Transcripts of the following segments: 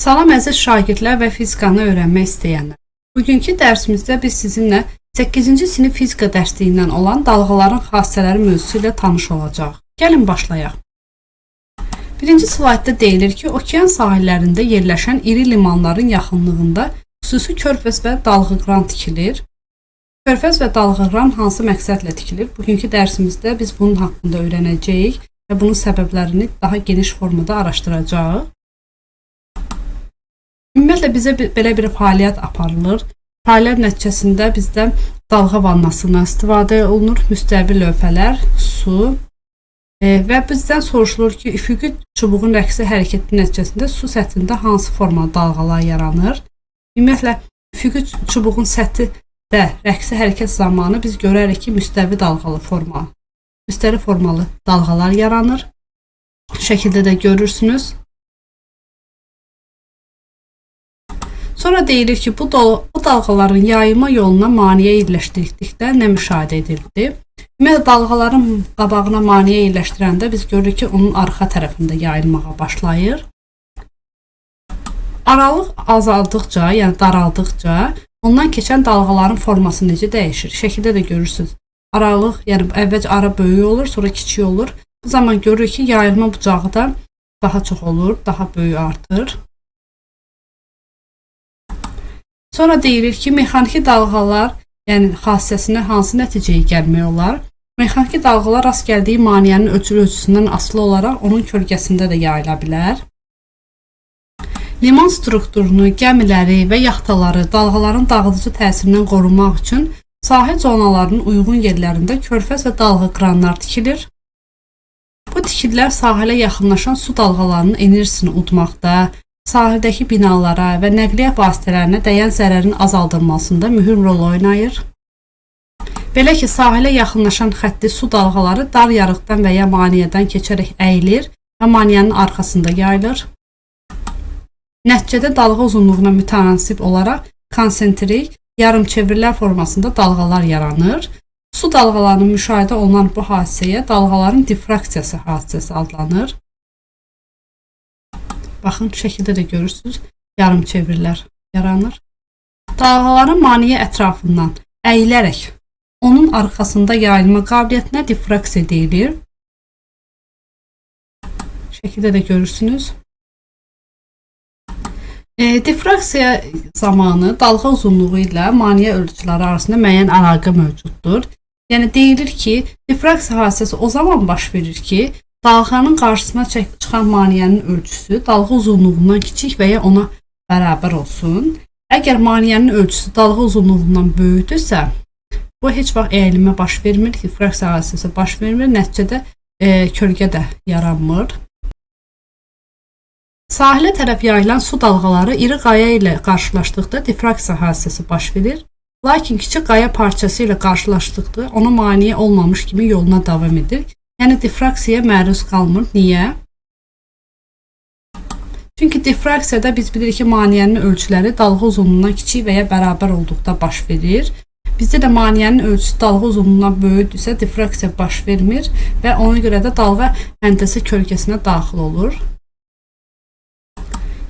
Salam əziz şagirdlər və fizikanı öyrənmək istəyənlər. Bugünkü dərsimizdə biz sizinlə 8-ci sinif fizika dərsliyindən olan dalğaların xassələri mövzusu ilə tanış olacağıq. Gəlin başlayaq. Birinci slaydda deyilir ki, okean sahillərində yerləşən iri limanların yaxınlığında xüsusi körfəz və dalğaqıran tikilir. Körfəz və dalğaqıran hansı məqsədlə tikilir? Bugünkü dərsimizdə biz bunun haqqında öyrənəcəyik və bunun səbəblərini daha geniş formada araşdıracağıq. Ümumiyyətlə bizə belə bir fəaliyyət aparılır. Fəaliyyət nəticəsində bizdə dalğa vannasından istifadə olunur, müstəvi lövhələr, su və bizdən soruşulur ki, üfüqi çubuğun rəqsi hərəkəti nəticəsində su səthində hansı formada dalğalar yaranır? Ümumiyyətlə üfüqi çubuğun səthi də rəqsi hərəkət zamanı biz görərik ki, müstəvi dalğalı forma, müstəvi formalı dalğalar yaranır. Şəkildə də görürsünüz. Sonra deyilir ki, bu dalğaların yayılma yoluna maneə yerləşdirdikdə nə müşahidə edildi? Ümumiyyətlə, dalğaların qabağına maneə yerləşdirəndə biz görürük ki, onun arxa tərəfində yayılmağa başlayır. Aralıq azaldıqca, yəni daraldıqca, ondan keçən dalğaların forması necə dəyişir? Şəkildə də görürsünüz. Aralıq, yəni əvvəlcə ara böyük olur, sonra kiçik olur. Bu zaman görürük ki, yayılma bucağı da daha çox olur, daha böyük artır. Sonra deyilir ki, mexaniki dalğalar, yəni xassəsinə hansı nəticəyə gəlmək olar? Mexaniki dalğalar rast gəldiyi maneənin ölçüsündən asılı olaraq onun kölgəsində də yayıla bilər. Liman strukturunu, gəmiləri və yaxtaları dalğaların dağıdıcı təsirindən qorunmaq üçün sahil zonalarının uyğun yerlərində körfəz və dalğaqıranlar tikilir. Bu tikililər sahilə yaxınlaşan su dalğalarının enerjisini udmaqda, sahildəki binalara və nəqliyyat vasitələrinə dəyən zərərin azaldılmasında mühüm rol oynayır. Belə ki, sahilə yaxınlaşan xətti su dalğaları dar yarıqdan və ya maneədən keçərək əyilir və maneənin arxasında yayılır. Nəticədə dalğa uzunluğuna mütənasib olaraq konsentrik, yarımçevrilər formasında dalğalar yaranır. Su dalğalarının müşahidə olunan bu hadisəyə dalğaların difraksiyası hadisəsi adlanır. Baxın, şəkildə də görürsünüz, yarımçevrilər yaranır. Dalğaların maneə ətrafından əyilərək onun arxasında yayılma qabiliyyətinə difraksiya deyilir. Şəkildə də görürsünüz. Difraksiya zamanı dalğa uzunluğu ilə maneə ölçüləri arasında müəyyən əlaqə mövcuddur. Yəni deyilir ki, difraksiya hadisəsi o zaman baş verir ki, dalğanın qarşısına çıxan maneənin ölçüsü dalğa uzunluğundan kiçik və ya ona bərabər olsun. Əgər maneənin ölçüsü dalğa uzunluğundan böyükdürsə, bu heç vaxt əyilmə baş vermir, difraksiya hadisəsi baş vermir, nəticədə kölgə də yaranmır. Sahilə tərəf yayılan su dalğaları iri qaya ilə qarşılaşdıqda difraksiya hadisəsi baş verir. Lakin kiçik qaya parçası ilə qarşılaşdıqda ona maneə olmamış kimi yoluna davam edir. Yəni difraksiyaya məruz qalmır. Niyə? Çünki difraksiyada biz bilirik ki, maneənin ölçüləri dalğa uzunluğundan kiçik və ya bərabər olduqda baş verir. Bizdə də maneənin ölçüsü dalğa uzunluğundan böyükdürsə, difraksiya baş vermir və ona görə də dalğa həndəsə kölgəsinə daxil olur.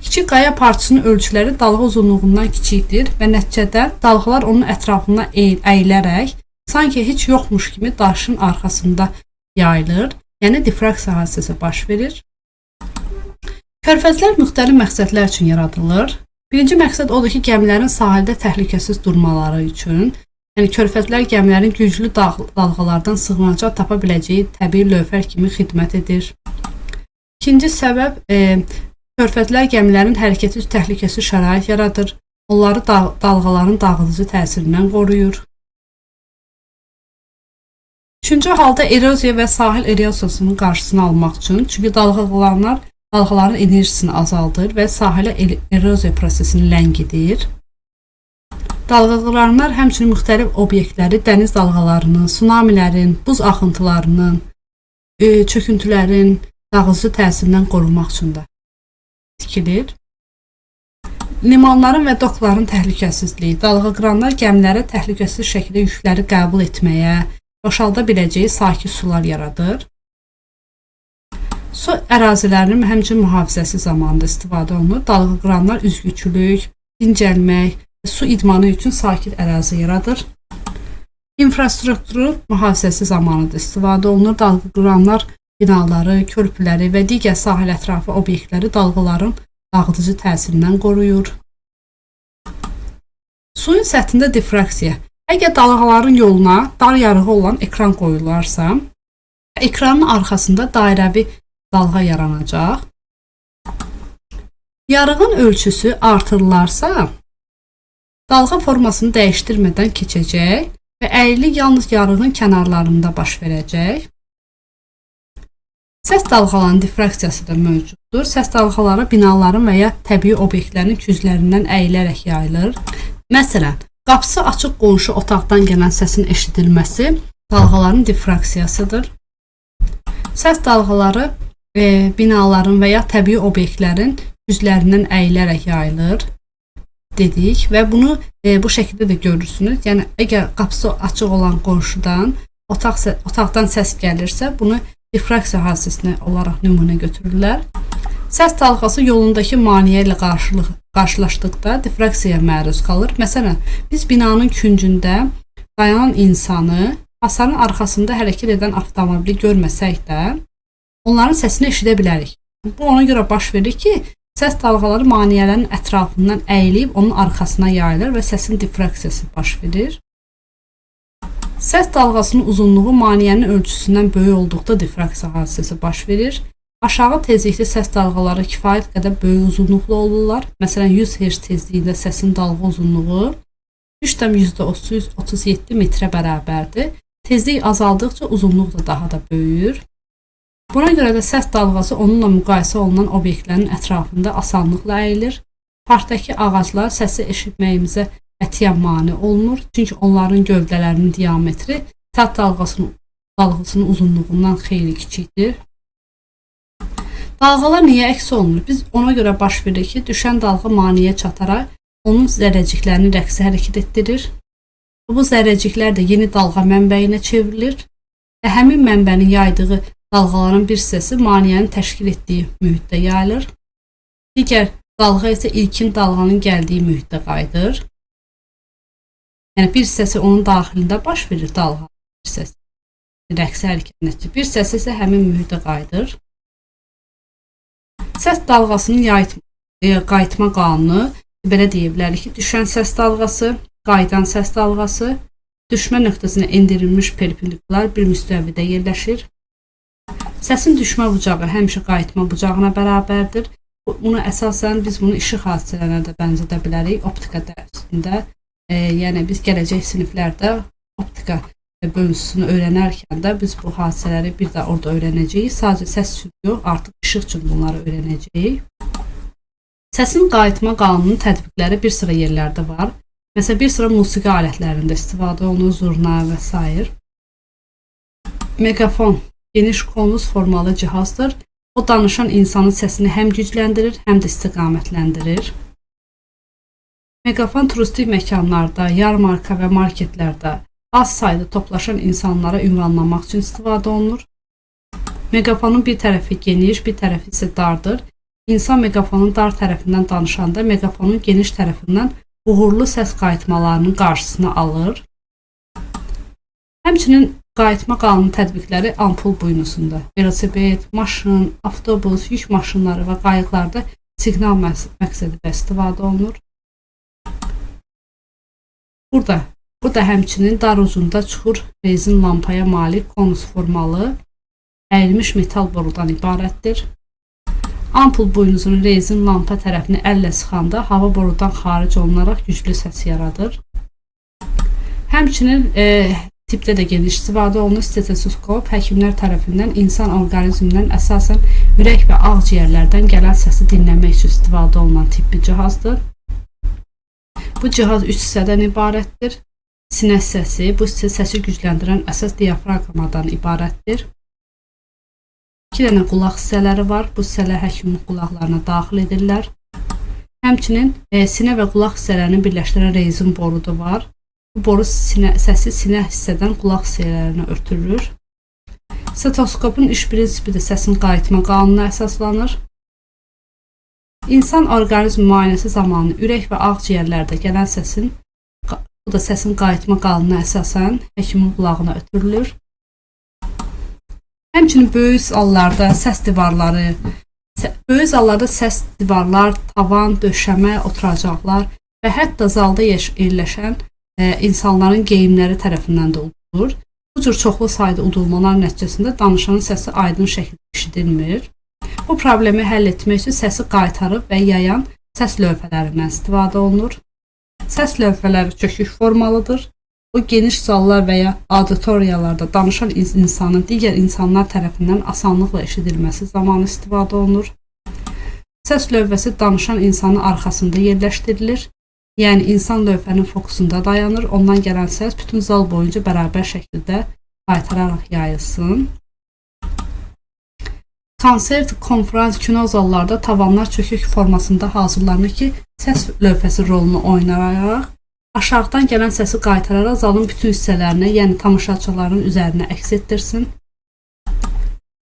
Kiçik qaya parçasının ölçüləri dalğa uzunluğundan kiçikdir və nəticədə dalğalar onun ətrafına əyilərək sanki heç yoxmuş kimi daşın arxasında yayılır. Yəni difraksiya hadisəsi baş verir. Körfəzlər müxtəlif məqsədlər üçün yaradılır. Birinci məqsəd odur ki, gəmilərin sahildə təhlükəsiz durmaları üçün. Yəni körfəzlər gəmilərin güclü dalğalardan sığınacaq tapa biləcəyi təbii lövhər kimi xidmət edir. İkinci səbəb körfəzlər gəmilərin hərəkəti üçün təhlükəsiz şərait yaradır. Onları dalğaların dağıdıcı təsirindən qoruyur. Üçüncü halda eroziya və sahil eroziyasının qarşısını almaq üçün, çünki dalğalanlar dalğaların enerjisini azaldır və sahilə eroziya prosesini ləngidir. Dalğaqıranlar həmçinin müxtəlif obyektləri dəniz dalğalarının, tsunamilərin, buz axıntılarının, çöküntülərin dağıdıcı təsirindən qorunmaq üçün də tikilir. Limanların və dokların təhlükəsizliyi. Dalğaqıranlar gəmilərə təhlükəsiz şəkildə yükləri qəbul etməyə, boşalda biləcəyi sakit sular yaradır. Su ərazilərinin həmçinin mühafizəsi zamanında istifadə olunur. Dalğaqıranlar üzgüçülük, dincəlmək, su idmanı üçün sakit ərazi yaradır. İnfrastrukturun mühafizəsi zamanında istifadə olunur. Dalğaqıranlar binaları, körpüləri və digər sahil ətrafı obyektləri dalğaların dağıdıcı təsirindən qoruyur. Suyun səthində difraksiya. Əgər dalğaların yoluna dar yarığı olan ekran qoyularsa, ekranın arxasında dairəvi dalğa yaranacaq. Yarığın ölçüsü artırılarsa, dalğa formasını dəyişdirmədən keçəcək və əyrilik yalnız yarığın kənarlarında baş verəcək. Səs dalğalarının difraksiyası da mövcuddur. Səs dalğaları binaların və ya təbii obyektlərin künclərindən əyilərək yayılır. Məsələn, qapısı açıq qonşu otaqdan gələn səsin eşidilməsi dalğaların difraksiyasıdır. Səs dalğaları binaların və ya təbii obyektlərin künclərindən əyilərək yayılır dedik və bunu bu şəkildə də görürsünüz. Yəni əgər qapısı açıq olan qonşudan otaqdan səs gəlirsə, bunu difraksiya hadisəsinə olaraq nümunə götürürlər. Səs dalğası yolundakı maneə ilə qarşılaşdıqda difraksiyaya məruz qalır. Məsələn, biz binanın küncündə dayanan insanı, hasarın arxasında hərəkət edən avtomobili görməsək də, onların səsini eşidə bilərik. Bu ona görə baş verir ki, səs dalğaları maneələrin ətrafından əyilib onun arxasına yayılır və səsin difraksiyası baş verir. Səs dalğasının uzunluğu maneənin ölçüsündən böyük olduqda difraksiya hadisəsi baş verir. Aşağı tezlikli səs dalğaları kifayət qədər böyük uzunluqlu olurlar. Məsələn, 100 Hz tezliyində səsin dalğa uzunluğu 3,37 metrə bərabərdir. Tezlik azaldıqca uzunluq da daha da böyüyür. Buna görə də səs dalğası onunla müqayisə olunan obyektlərin ətrafında asanlıqla əyilir. Parkdakı ağaclar səsi eşitməyimizə qətiyyən mane olmur. Çünki onların gövdələrinin diametri səs dalğasının uzunluğundan xeyli kiçikdir. Dalğalar niyə əks olunur? Biz ona görə baş verir ki, düşən dalğa maneəyə çataraq onun zərrəciklərini rəqsi hərəkət etdirir. Bu zərrəciklər də yeni dalğa mənbəyinə çevrilir və həmin mənbənin yaydığı dalğaların bir hissəsi maneənin təşkil etdiyi mühitdə yayılır. Digər dalğa isə ilkin dalğanın gəldiyi mühitdə qayıdır. Yəni bir hissəsi onun daxilində baş verir dalğa bir hissəsi rəqsi hərəkət nəticəsində. Bir hissəsi isə həmin mühitə qayıdır. Səs dalğasının qayıtma qanunu belə deyə bilərik ki, düşən səs dalğası, qayıdan səs dalğası düşmə nöqtəsinə endirilmiş perpendikulyar bir müstəvidə yerləşir. Səsin düşmə bucağı həmişə qayıtma bucağına bərabərdir. Bunu əsasən biz bunu işıq hadisələrinə də bənzədə bilərik. Optika dərsində, yəni biz gələcək siniflərdə optika bölünsüsünü öyrənərkən də biz bu hadisələri bir də orada öyrənəcəyik. Sadəcə səs üçün yox, artıq işıq üçün bunları öyrənəcəyik. Səsin qayıtma qanununun tətbiqləri bir sıra yerlərdə var. Məsələn, bir sıra musiqi alətlərində istifadə olunur, zurna və sair. Meqafon geniş konus formalı cihazdır. O danışan insanın səsini həm gücləndirir, həm də istiqamətləndirir. Meqafon turistik məkanlarda, yarmarka və marketlərdə az sayda toplaşan insanlara ünvanlamaq üçün istifadə olunur. Meqafonun bir tərəfi geniş, bir tərəfi isə dardır. İnsan meqafonun dar tərəfindən danışanda meqafonun geniş tərəfindən uğurlu səs qayıtmalarının qarşısını alır. Həmçinin qayıtma qanunu tətbiqləri ampul buynuzunda, velosiped, maşın, avtobus, yük maşınları və qayıqlarda siqnal məqsədi ilə istifadə olunur. Bu da həmçinin dar ucunda çuxur rezin lampaya malik konus formalı əyilmiş metal borudan ibarətdir. Ampul buynuzunun rezin lampa tərəfini əllə sıxanda hava borudan xaric olunaraq güclü səs yaradır. Həmçinin tipdə də geniş istifadə olunur. Stetoskop həkimlər tərəfindən insan orqanizmindən əsasən ürək və ağciyərlərdən gələn səsi dinləmək üçün istifadə olunan tibbi cihazdır. Bu cihaz 3 hissədən ibarətdir. Sinə hissəsi, bu hissə səsi gücləndirən əsas diafraqmadan ibarətdir. 2 dənə qulaq hissələri var. Bu hissələr həkimin qulaqlarına daxil edirlər. Həmçinin sinə və qulaq hissələrini birləşdirən rezin boru da var. Bu boru səsi sinə hissədən qulaq hissələrinə ötürür. Stetoskopun iş prinsipi də səsin qayıtma qanununa əsaslanır. İnsan orqanizmi müayinəsi zamanı ürək və ağciyərlərdə gələn səsin, bu da səsin qayıtma qanununa əsasən həkimin qulağına ötürülür. Həmçinin böyük zallarda səs divarları, böyük zallarda səs divarlar, tavan, döşəmə, oturacaqlar və hətta zalda yerləşən insanların geyimləri tərəfindən də udulur. Bu cür çoxlu sayda udulmalar nəticəsində danışanın səsi aydın şəkildə eşidilmir. Bu problemi həll etmək üçün səsi qaytarıb və yayan səs lövhələrindən istifadə olunur. Səs lövhələri çökük formalıdır. O geniş zallar və ya auditoriyalarda danışan insanın digər insanlar tərəfindən asanlıqla eşidilməsi zamanı istifadə olunur. Səs lövhəsi danışan insanın arxasında yerləşdirilir. Yəni insan lövhənin fokusunda dayanır. Ondan gələn səs bütün zal boyunca bərabər şəkildə qaytararaq yayılsın. Konsert, konfrans, kino zallarda tavanlar çökük formasında hazırlanır ki, səs lövhəsi rolunu oynayaraq aşağıdan gələn səsi qaytararaq zalın bütün hissələrinə, yəni tamaşaçıların üzərinə əks etdirsin.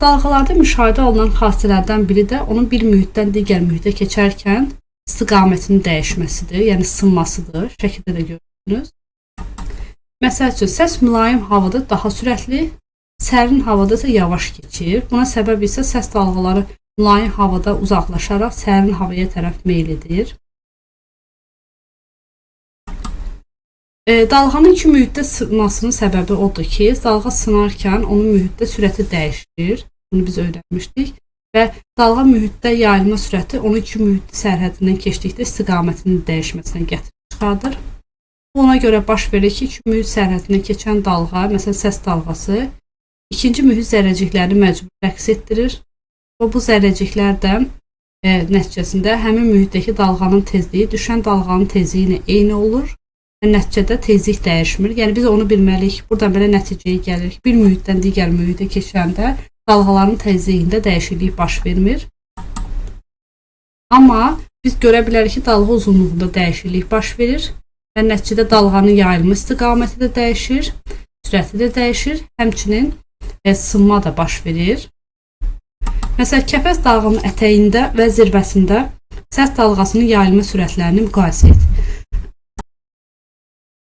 Dalğalarda müşahidə olunan xassələrdən biri də onun bir mühitdən digər mühitə keçərkən istiqamətinin dəyişməsidir, yəni sınmasıdır. Şəkildə də görürsünüz. Məsəl üçün, səs mülayim havada daha sürətli, sərin havada isə yavaş keçir. Buna səbəb isə səs dalğaları mülayim havada uzaqlaşaraq sərin havaya tərəf meyl edir. Dalğanın iki mühitdə sınmasının səbəbi odur ki, dalğa sınarkən onun mühitdə sürəti dəyişir. Bunu biz öyrənmişdik. Və dalğa mühitdə yayılma sürəti onun iki mühit sərhədindən keçdikdə istiqamətinin dəyişməsinə gətirib çıxardır. Bu ona görə baş verir ki, iki mühit sərhədindən keçən dalğa, məsələn səs dalğası, ikinci mühit zərrəciklərini məcbur rəqs etdirir. Və bu zərrəciklər də nəticəsində həmin mühitdəki dalğanın tezliyi düşən dalğanın tezliyi ilə eyni olur. Nəticədə tezlik dəyişmir. Yəni biz onu bilməliyik. Buradan belə nəticəyə gəlirik. Bir mühitdən digər mühitə keçəndə dalğaların tezliyində dəyişiklik baş vermir. Amma biz görə bilərik ki, dalğa uzunluğunda dəyişiklik baş verir və nəticədə dalğanın yayılma istiqaməti də dəyişir, sürəti də dəyişir, həmçinin sınma da baş verir. Məsələn, Kəpəz dağının ətəyində və zirvəsində səs dalğasının yayılma sürətlərini müqayisə et.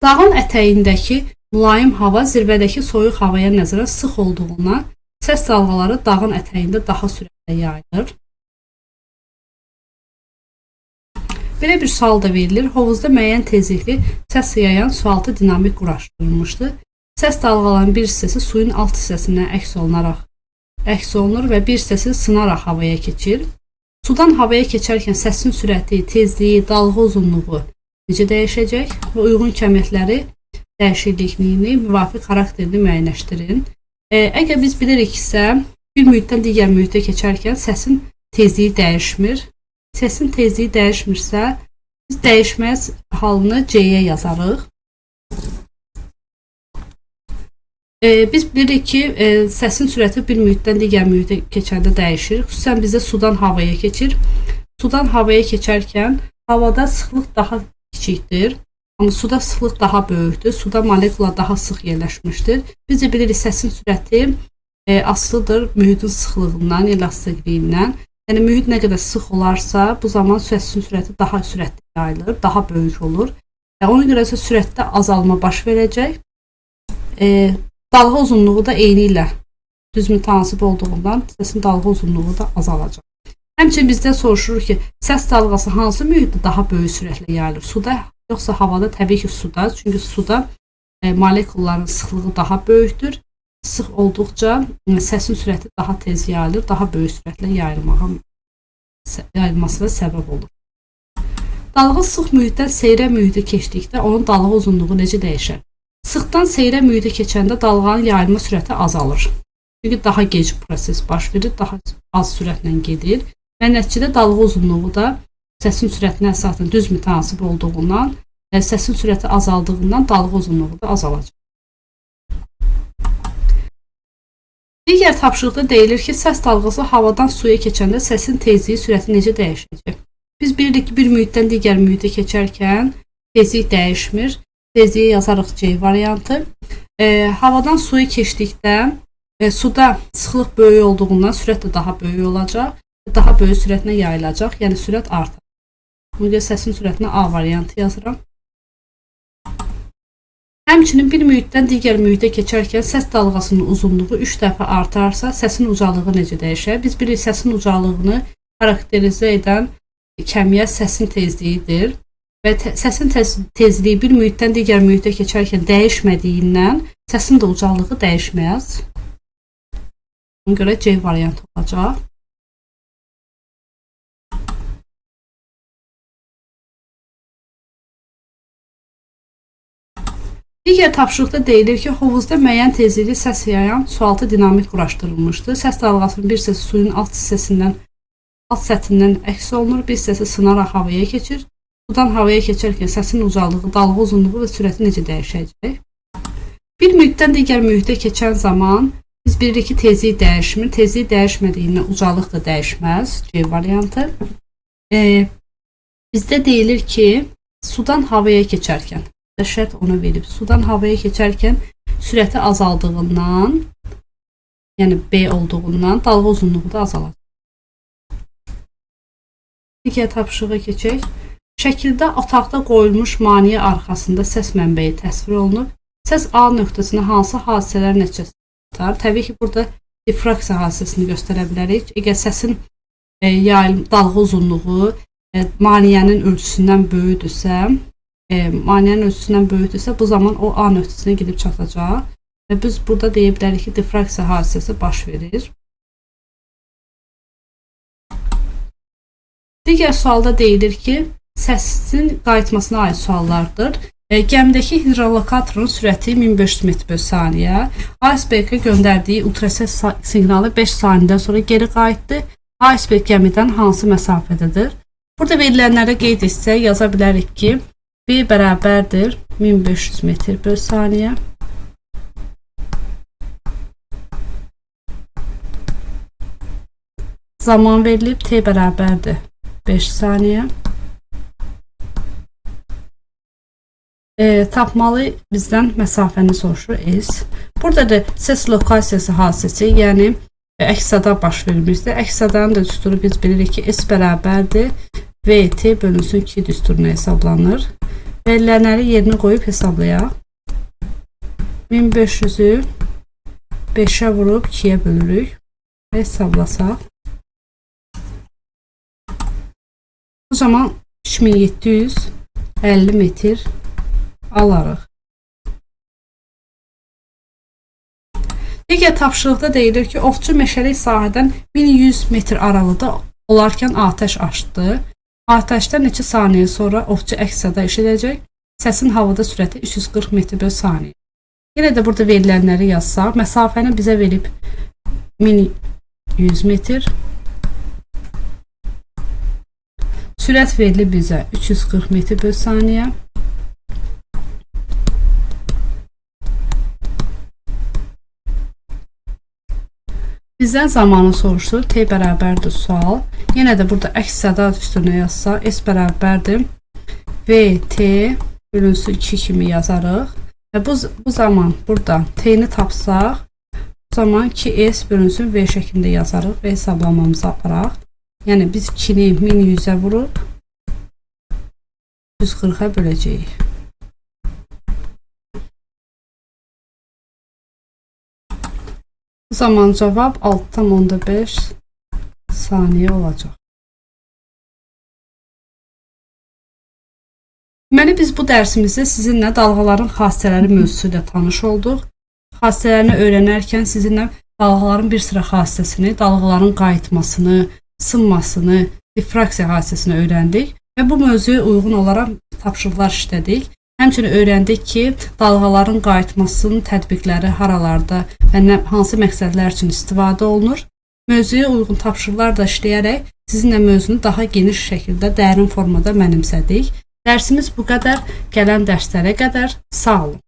Dağın ətəyindəki mülayim hava zirvədəki soyuq havaya nəzərən sıx olduğundan səs dalğaları dağın ətəyində daha sürətlə yayılır. Belə bir sual da verilir. Hovuzda müəyyən tezlikli səs yayan sualtı dinamik quraşdırılmışdı. Səs dalğalarının bir hissəsi suyun alt hissəsindən əks olunur və bir hissəsi sınaraq havaya keçir. Sudan havaya keçərkən səsin sürəti, tezliyi, dalğa uzunluğu necə dəyişəcək və uyğun kəmiyyətləri dəyişiklikliyini, müvafiq xarakterini müəyyənləşdirin. Əgər biz biliriksə, bir mühitdən digər mühitə keçərkən səsin tezliyi dəyişmir. Səsin tezliyi dəyişmirsə, biz dəyişməz halını C-yə yazarıq. Biz bilirik ki, səsin sürəti bir mühitdən digər mühitə keçəndə dəyişir. Xüsusən bizdə sudan havaya keçir. Sudan havaya keçərkən havada sıxlıq daha kiçikdir. Amma suda sıxlıq daha böyükdür. Suda molekula daha sıx yerləşmişdir. Biz də bilirik səsin sürəti asılıdır mühitin sıxlığından, elastikliyindən. Yəni mühit nə qədər sıx olarsa, bu zaman səsin sürəti daha sürətli yayılır, daha böyük olur. Ona görə isə sürətdə azalma baş verəcək. Dalğa uzunluğu da eyni ilə düz mütənasib olduğundan səsin dalğa uzunluğu da azalacaq. Həmçinin bizdən soruşur ki, səs dalğası hansı mühitdə daha böyük sürətlə yayılır? Suda yoxsa havada? Təbii ki, suda. Çünki suda molekulların sıxlığı daha böyükdür. Sıx olduqca səsin sürəti daha tez yayılır, daha böyük sürətlə yayılmasına səbəb olur. Dalğa sıx mühitdən seyrə mühitə keçdikdə onun dalğa uzunluğu necə dəyişər? Sıxdan seyrə mühitə keçəndə dalğanın yayılma sürəti azalır. Çünki daha gec proses baş verir, daha az sürətlə gedir. Və nəticədə dalğa uzunluğu da səsin sürətinə əsasən düz mütənasib olduğundan, səsin sürəti azaldığından dalğa uzunluğu da azalacaq. Digər tapşırıqda deyilir ki, səs dalğası havadan suya keçəndə səsin tezliyi, sürəti necə dəyişəcək? Biz bilirik ki, bir mühitdən digər mühitə keçərkən tezlik dəyişmir. Tezliyi yazarıq C variantı. Havadan suya keçdikdə Suda sıxlıq böyük olduğundan sürət də daha böyük olacaq. Daha böyük sürətlə yayılacaq. Yəni sürət artar. Buna görə səsin sürətinə A variantı yazıram. Həmçinin bir mühitdən digər mühitə keçərkən səs dalğasının uzunluğu 3 dəfə artarsa, səsin ucalığı necə dəyişər? Biz bilirik səsin ucalığını xarakterizə edən kəmiyyət səsin tezliyidir. Və səsin tezliyi bir mühitdən digər mühitə keçərkən dəyişmədiyindən səsin də ucalığı dəyişməz. Buna görə C variantı olacaq. Digər tapşırıqda deyilir ki, hovuzda müəyyən tezlikli səs yayan sualtı dinamit quraşdırılmışdı. Səs dalğasının bir hissəsi suyun alt səthindən əks olunur, bir hissəsi sınaraq havaya keçir. Sudan havaya keçərkən səsin ucalığı, dalğa uzunluğu və sürəti necə dəyişəcək? Bir mühitdən digər mühitə keçən zaman biz bilirik ki, tezlik dəyişmir. Tezlik dəyişmədiyindən ucalıq da dəyişməz. C variantı. Bizdə deyilir ki, sudan havaya keçərkən, şərt ona verib, sudan havaya keçərkən sürəti azaldığından, yəni B olduğundan dalğa uzunluğu da azalacaq. Digər tapşırığa keçək. Şəkildə otaqda qoyulmuş maneə arxasında səs mənbəyi təsvir olunub. Səs A nöqtəsinə hansı hadisələr nəticəsində çatar? Təbii ki, burada difraksiya hadisəsini göstərə bilərik. Əgər səsin dalğa uzunluğu maneənin ölçüsündən böyükdürsə, bu zaman o A nöqtəsinə gedib çatacaq. Və biz burada deyə bilərik ki, difraksiya hadisəsi baş verir. Digər sualda deyilir ki, səsin qayıtmasına aid suallardır. Gəmidəki hidrolokatorun sürəti 1500 metr/saniyə. Iceberg-ə göndərdiyi ultrasəs siqnalı 5 saniyədən sonra geri qayıtdı. Iceberg gəmidən hansı məsafədədir? Burada verilənlərə qeyd etsək, yaza bilərik ki, V bərabərdir 1500 metr/saniyə. Zaman verilib, T bərabərdir 5 saniyə. Tapmalı bizdən məsafəni soruşur S. Burada da səs lokasiyası hadisəsi, yəni əks-səda baş vermişdir. Əks-sədanın da düsturu biz bilirik ki, S bərabərdir VT bölünsün 2 düsturuna hesablanır. Verilənləri yerinə qoyub hesablayaq. 1500-ü 5-ə vurub 2-yə bölürük və hesablasaq. Bu zaman 3750 metr alarıq. Digər tapşırıqda deyilir ki, ovçu meşəlik sahədən 1100 metr aralıda olarkən atəş açdı. Atəşdən neçə saniyə sonra ovçu əks-səda eşidəcək. Səsin havada sürəti 340 metr/saniyə. Yenə də burada verilənləri yazsaq, məsafəni bizə verib 1100 metr. Sürət verilib bizə 340 metr/saniyə. Bizdən zamanı soruşur. T bərabərdir sual. Yenə də burada əks-səda düsturuna yazsaq, S bərabərdir VT bölünsün 2 kimi yazarıq. Və bu zaman burada T-ni tapsaq, bu zaman 2S bölünsün V şəklində yazarıq və hesablamamızı aparaq. Yəni biz 2-ni 1100-ə vurub 140-a böləcəyik. Bu zaman cavab 6,5 saniyə olacaq. Deməli, biz bu dərsimizdə sizinlə dalğaların xassələri mövzusu ilə tanış olduq. Xassələrini öyrənərkən sizinlə dalğaların bir sıra xassəsini, dalğaların qayıtmasını, sınmasını, difraksiya hadisəsini öyrəndik və bu mövzuya uyğun olaraq tapşırıqlar işlədik. Həmçinin öyrəndik ki, dalğaların qayıtmasının tətbiqləri haralarda və hansı məqsədlər üçün istifadə olunur. Mövzuya uyğun tapşırıqlar da işləyərək sizinlə mövzunu daha geniş şəkildə, dərin formada mənimsədik. Dərsimiz bu qədər. Gələn dərslərə qədər sağ olun.